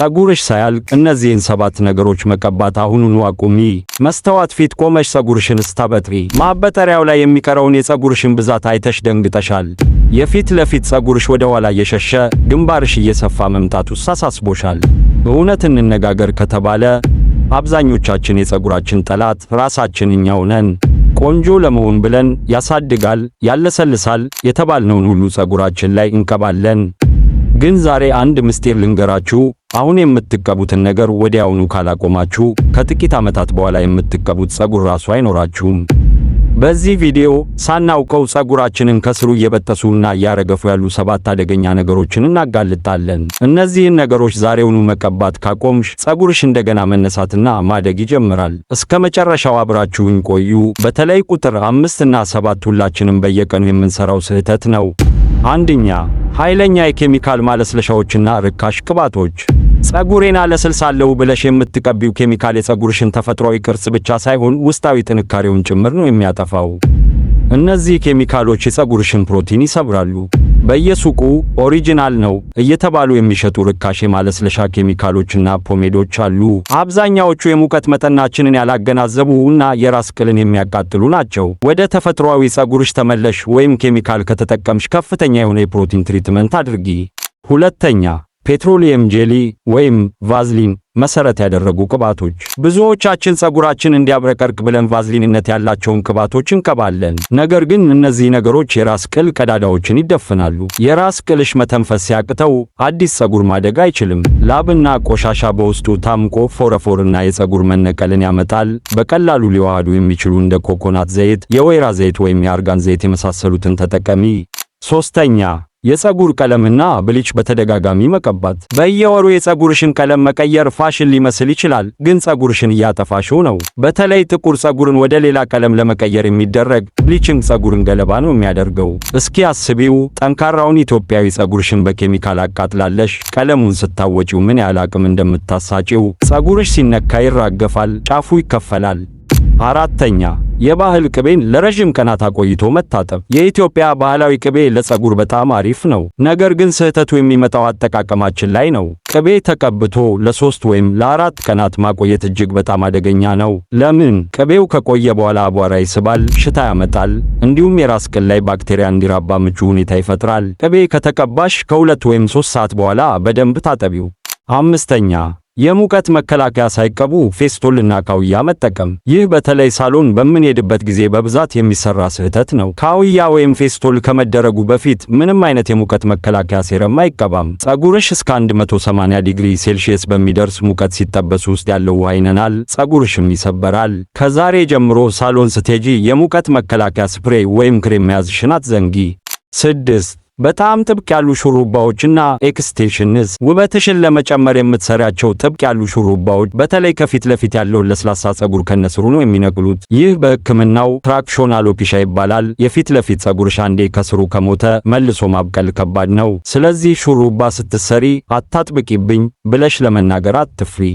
ጸጉርሽ ሳያልቅ እነዚህን ሰባት ነገሮች መቀባት አሁኑኑ አቁሚ። መስተዋት ፊት ቆመሽ ጸጉርሽን ስታበጥሪ ማበጠሪያው ላይ የሚቀረውን የጸጉርሽን ብዛት አይተሽ ደንግጠሻል። የፊት ለፊት ጸጉርሽ ወደ ኋላ እየሸሸ ግንባርሽ እየሰፋ መምጣቱ አሳስቦሻል። እውነት እንነጋገር ከተባለ አብዛኞቻችን የጸጉራችን ጠላት ራሳችን እኛው ነን። ቆንጆ ለመሆን ብለን ያሳድጋል፣ ያለሰልሳል የተባልነውን ሁሉ ጸጉራችን ላይ እንቀባለን። ግን ዛሬ አንድ ምስጢር ልንገራችሁ። አሁን የምትቀቡትን ነገር ወዲያውኑ ካላቆማችሁ ከጥቂት ዓመታት በኋላ የምትቀቡት ጸጉር ራሱ አይኖራችሁም። በዚህ ቪዲዮ ሳናውቀው ጸጉራችንን ከስሩ እየበጠሱና እያረገፉ ያሉ ሰባት አደገኛ ነገሮችን እናጋልጣለን። እነዚህን ነገሮች ዛሬውኑ መቀባት ካቆምሽ ጸጉርሽ እንደገና መነሳትና ማደግ ይጀምራል። እስከ መጨረሻው አብራችሁኝ ቆዩ። በተለይ ቁጥር 5 እና 7 ሁላችንም በየቀኑ የምንሰራው ስህተት ነው። አንደኛ፣ ኃይለኛ የኬሚካል ማለስለሻዎችና ርካሽ ቅባቶች። ጸጉሬን አለሰልሳለሁ ብለሽ የምትቀቢው ኬሚካል የጸጉርሽን ተፈጥሯዊ ቅርጽ ብቻ ሳይሆን ውስጣዊ ጥንካሬውን ጭምር ነው የሚያጠፋው። እነዚህ ኬሚካሎች የጸጉርሽን ፕሮቲን ይሰብራሉ። በየሱቁ original ነው እየተባሉ የሚሸጡ ርካሽ የማለስለሻ ኬሚካሎችና ፖሜዶች አሉ። አብዛኛዎቹ የሙቀት መጠናችንን ያላገናዘቡ እና የራስ ቅልን የሚያቃጥሉ ናቸው። ወደ ተፈጥሯዊ ጸጉርሽ ተመለሽ ወይም ኬሚካል ከተጠቀምሽ ከፍተኛ የሆነ የፕሮቲን treatment አድርጊ። ሁለተኛ፣ petroleum jelly ወይም ቫዝሊን መሰረት ያደረጉ ቅባቶች። ብዙዎቻችን ጸጉራችን እንዲያብረቀርቅ ብለን ቫዝሊንነት ያላቸውን ቅባቶች እንቀባለን። ነገር ግን እነዚህ ነገሮች የራስ ቅል ቀዳዳዎችን ይደፍናሉ። የራስ ቅልሽ መተንፈስ ሲያቅተው አዲስ ጸጉር ማደግ አይችልም። ላብና ቆሻሻ በውስጡ ታምቆ ፎረፎርና የጸጉር መነቀልን ያመጣል። በቀላሉ ሊዋሃዱ የሚችሉ እንደ ኮኮናት ዘይት፣ የወይራ ዘይት ወይም የአርጋን ዘይት የመሳሰሉትን ተጠቀሚ። ሶስተኛ፣ የፀጉር ቀለምና bleach በተደጋጋሚ መቀባት። በየወሩ የፀጉርሽን ቀለም መቀየር ፋሽን ሊመስል ይችላል፣ ግን ፀጉርሽን እያጠፋሽው ነው። በተለይ ጥቁር ፀጉርን ወደ ሌላ ቀለም ለመቀየር የሚደረግ bleaching ፀጉርን ገለባ ነው የሚያደርገው። እስኪ አስቢው፣ ጠንካራውን ኢትዮጵያዊ ፀጉርሽን በኬሚካል አቃጥላለሽ ቀለሙን ስታወጪው ምን ያህል አቅም እንደምታሳጪው። ፀጉርሽ ሲነካ ይራገፋል፣ ጫፉ ይከፈላል። አራተኛ፣ የባህል ቅቤን ለረጅም ቀናት አቆይቶ መታጠብ። የኢትዮጵያ ባህላዊ ቅቤ ለፀጉር በጣም አሪፍ ነው። ነገር ግን ስህተቱ የሚመጣው አጠቃቀማችን ላይ ነው። ቅቤ ተቀብቶ ለ3 ወይም ለ4 ቀናት ማቆየት እጅግ በጣም አደገኛ ነው። ለምን? ቅቤው ከቆየ በኋላ አቧራ ይስባል፣ ሽታ ያመጣል፣ እንዲሁም የራስ ቅል ላይ ባክቴሪያ እንዲራባ ምቹ ሁኔታ ይፈጥራል። ቅቤ ከተቀባሽ ከ2 ወይም 3 ሰዓት በኋላ በደንብ ታጠቢው። አምስተኛ፣ የሙቀት መከላከያ ሳይቀቡ ፌስቶልና ካውያ መጠቀም። ይህ በተለይ ሳሎን በምንሄድበት ጊዜ በብዛት የሚሰራ ስህተት ነው። ካውያ ወይም ፌስቶል ከመደረጉ በፊት ምንም አይነት የሙቀት መከላከያ serum አይቀባም። ጸጉርሽ እስከ 180 ዲግሪ ሴልሺየስ በሚደርስ ሙቀት ሲጠበስ ውስጥ ያለው ውሃ ይነናል፣ ጸጉርሽም ይሰበራል። ከዛሬ ጀምሮ ሳሎን ስትሄጂ የሙቀት መከላከያ spray ወይም ክሬም መያዝሽን አትዘንጊ። ስድስት፣ በጣም ጥብቅ ያሉ ሹሩባዎችና extensions። ውበትሽን ለመጨመር የምትሰሪያቸው ጥብቅ ያሉ ሹሩባዎች በተለይ ከፊት ለፊት ያለውን ለስላሳ ጸጉር ከነስሩ ነው የሚነቅሉት። ይህ በሕክምናው traction alopecia ይባላል። የፊት ለፊት ጸጉርሽ አንዴ ከስሩ ከሞተ መልሶ ማብቀል ከባድ ነው። ስለዚህ ሹሩባ ስትሰሪ አታጥብቂብኝ ብለሽ ለመናገር አትፍሪ።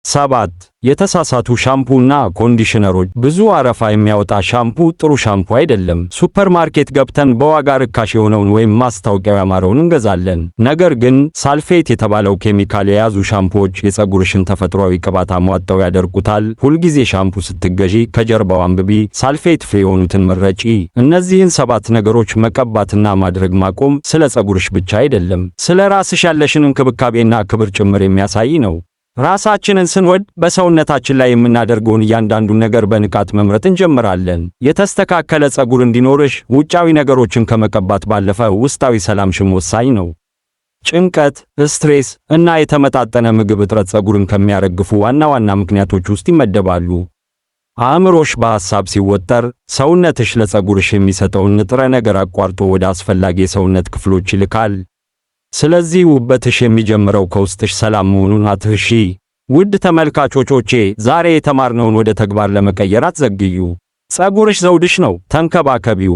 ሰባት፣ የተሳሳቱ ሻምፑና conditioner ኦች። ብዙ አረፋ የሚያወጣ ሻምፑ ጥሩ ሻምፑ አይደለም። ሱፐርማርኬት ገብተን በዋጋ ርካሽ የሆነውን ወይም ማስታወቂያው ያማረውን እንገዛለን። ነገር ግን ሳልፌት የተባለው ኬሚካል የያዙ ሻምፑዎች የፀጉርሽን ተፈጥሯዊ ቅባት አሟጠው ያደርቁታል። ሁልጊዜ ሻምፑ ስትገዢ ከጀርባው አንብቢ፣ sulfate free የሆኑትን ምረጪ። እነዚህን ሰባት ነገሮች መቀባትና ማድረግ ማቆም ስለ ፀጉርሽ ብቻ አይደለም፣ ስለ ራስሽ ያለሽን እንክብካቤና ክብር ጭምር የሚያሳይ ነው። ራሳችንን ስንወድ በሰውነታችን ላይ የምናደርገውን እያንዳንዱን ነገር በንቃት መምረጥ እንጀምራለን። የተስተካከለ ፀጉር እንዲኖርሽ ውጫዊ ነገሮችን ከመቀባት ባለፈ ውስጣዊ ሰላምሽም ወሳኝ ነው። ጭንቀት፣ stress እና የተመጣጠነ ምግብ እጥረት ፀጉርን ከሚያረግፉ ዋና ዋና ምክንያቶች ውስጥ ይመደባሉ። አእምሮሽ በሐሳብ ሲወጠር ሰውነትሽ ለፀጉርሽ የሚሰጠውን ንጥረ ነገር አቋርጦ ወደ አስፈላጊ የሰውነት ክፍሎች ይልካል። ስለዚህ ውበትሽ የሚጀምረው ከውስጥሽ ሰላም መሆኑን አትርሺ። ውድ ተመልካቾቼ፣ ዛሬ የተማርነውን ወደ ተግባር ለመቀየር አትዘግዩ። ፀጉርሽ ዘውድሽ ነው፣ ተንከባከቢው።